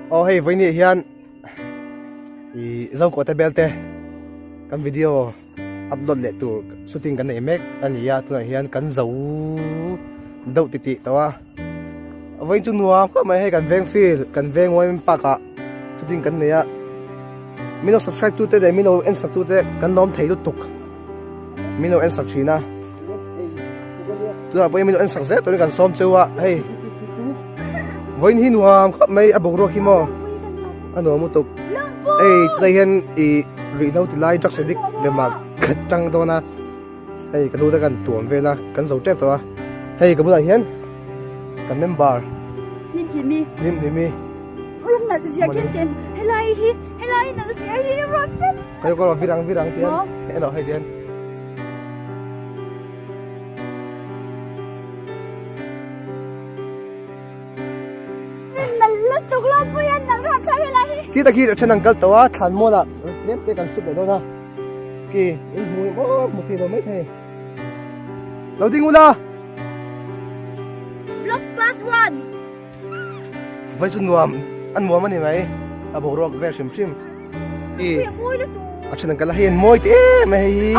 Aw hei vawiin hian ih Zokawte belte kan video upload leh tur shooting kan nei mek a ni a tunah hian kan zo deuh titih tawh a vawiin chu nuam khawp mai hei kan veng field kan veng uaim park ah shooting kan nei a min lo subscribe tute leh min lo en sak tute kan lawm thei lutuk min lo en sak thin a tunah pawhin min lo en sak zel turin kan sawm cheu a hei vawiin hi nuam khawp mai a boruak hi maw a nuam lutuk hei tunah hian ih ruihhlo ti lai drugs addict lema ka tang dawn a hei ka lut a kan tuam vel a kan zo tep tawh a hei ka bulah hian kan member Hlimhlimi Hlimhlimi Kayo ko virang virang tian. Elo hei tian. Khi ta khi then ang kal tawh a thlan mual ah tlem te kan sut leh dawn a khi in hmu maw hmu thei lo mai thei lo ding ula Vlog part 1 Vai chu nuam an nuam a ni mai a boruak vel hrim hrim i a then an kal a hei an mawi te em a hei hi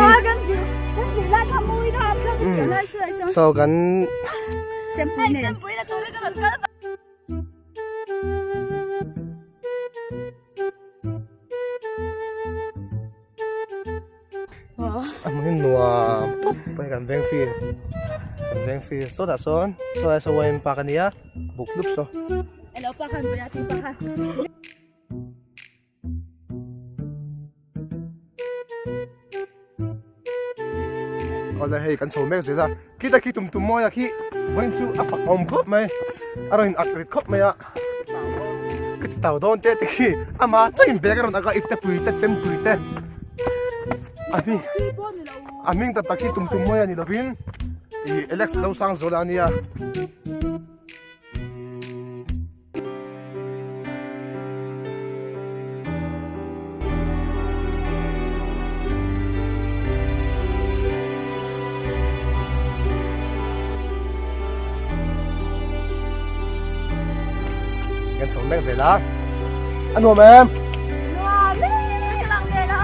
so kan A hmun hi nuam tawp mai kan veng fir kan veng fir sawtah sawn sawtlai saw uaim park a nia buk hlup saw. Awle hei kan chho mek zel a khita khi tum tum mawi a khi vawiin chu a fak awm khawp mai a rawn in ak rit khawp mai a ka ti tau dawn te te khi ama chain bag a rawn ak a ipte pui te chem pui te a hming a hming tak tak hi tum tum mawi a ni lovin ih Alex Zosangzuala a nia. Kan chho mek zel a. A nuam em? Nuam e, lang ve lo.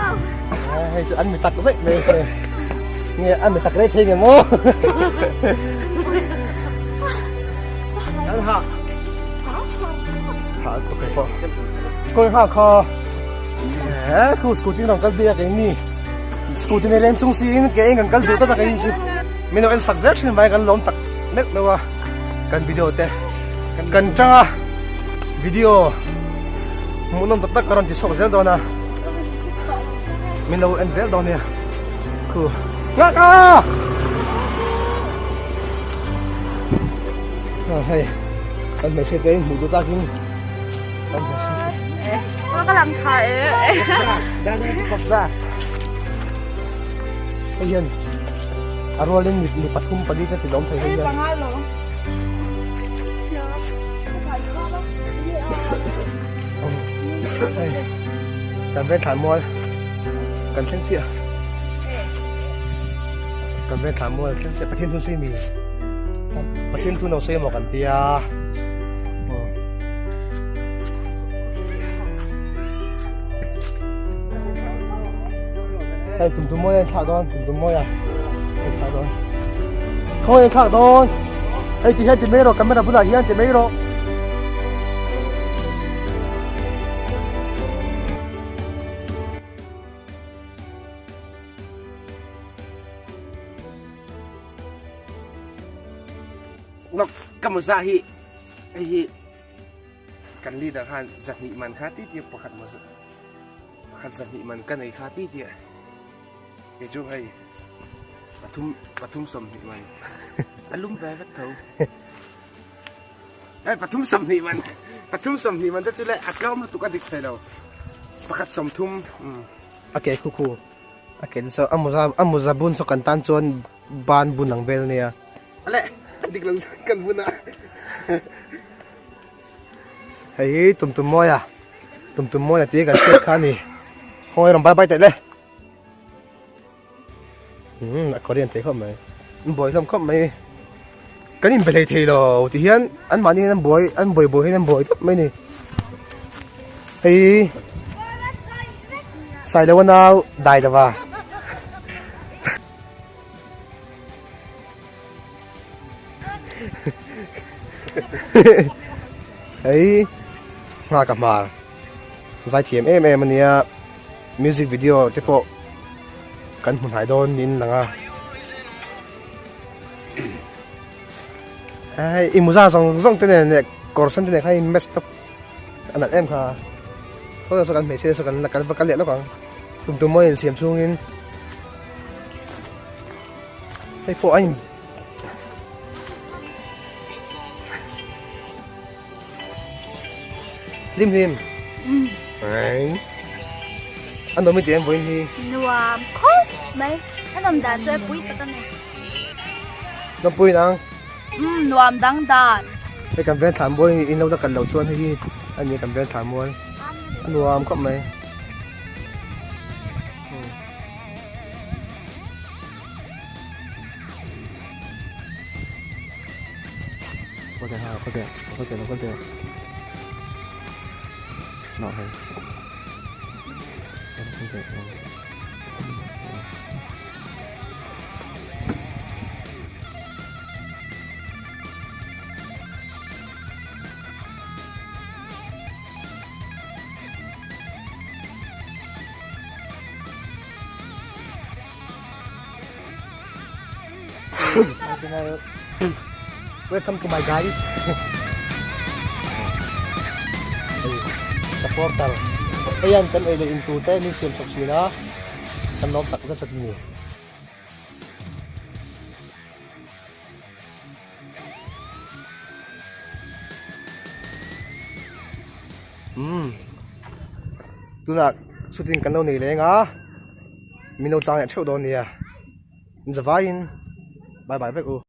Hei chu an mi tak zek mai. Nge an mi tak rei thei nge maw? Kan ha. Ha to kai pawh. Koi ha kha. Eh, khu scooty rong kal bia ke ni. Scooty ne leng chung si in ke in kan kal du ta ta ke chu. Min en sak zel thin mai kan lom tak mek mewa. Kan video te. Kan tanga video hmuhnawm tak tak ka rawn ti chhuak zel dawn a. Min lo en zel dawn nia. Khu. Ngak a! Hei kan hmeichhia te in hmuh duh takin kan hmeichhia te ka lang tha e hei hian a rualin mi pathum pali te ti lawm thei hei hian kan ven thlan mual kan thleng chiah kan ven thlan mual thleng chiah pathian thun sawi mi pathian thun lo sawi maw kan tia hei tum tum mawi a thlak dawn tum tum mawi a thlak dawn khawi a thlak dawn hei ti hian ti mai rawh camera bulah hian ti mai rawh. Lok ka mawza hi hei hi kan leader khan zahnih man kha ti tia pakhat mawza pakhat zahnih man ka nei kha ti tia kei chu hei pathum pathum sawmhnih man a lum ve vek tho. Hei pathum 20 man pathum 20 man te chu le a tlawm lutuk a dik thei lo pakhat 30 a ke khu khu a ke chu a mawza a mawza bun saw kan tan chuan ban bun ang vel ania ale a dik lo kan bun a hei hi tum tum mawi a tum tum mawi a tih kan hriat kha a ni khawngaih rawn bye bye teh le. A Korean thei khawp mai an buai hlawm khawp mai kan inbe hlei thei lo ti hian an mahni hian an buai an buai buai hian an buai tawp mai a ni. Hei Sailoa nau dai lova. Hei nghak a hmar zaithiam em em ania music video te pawh kan hmu hnai dawn niin a lang a hei i muza zawng zawng te nen leh kawr sen te nen khan in match tawp a nalh em kha saw saw kan hmeichhia saw kan la kal va kal leh lawk ang tum tum mawi insiam chhungin hei pawh a in hlim hlim a nuam i ti em vawiin hi nuam khawp mai a nawm dan chu a pui tak a ni lawmpui nang umm nuam dang dan hei kan veng thlan mual in lo la kal loh chuan hei hi a ni kan veng thlan mual a nuam khawp mai. Welcome to my guys. Supporter. Ayan kan ei leh in tur te min siam chawp thin a. Kan lawm tak zet zet a ni. Umm tunah shooting kan lo nei leng a min lo chang leh theuh dawn nia zavaiin bye bye vek u.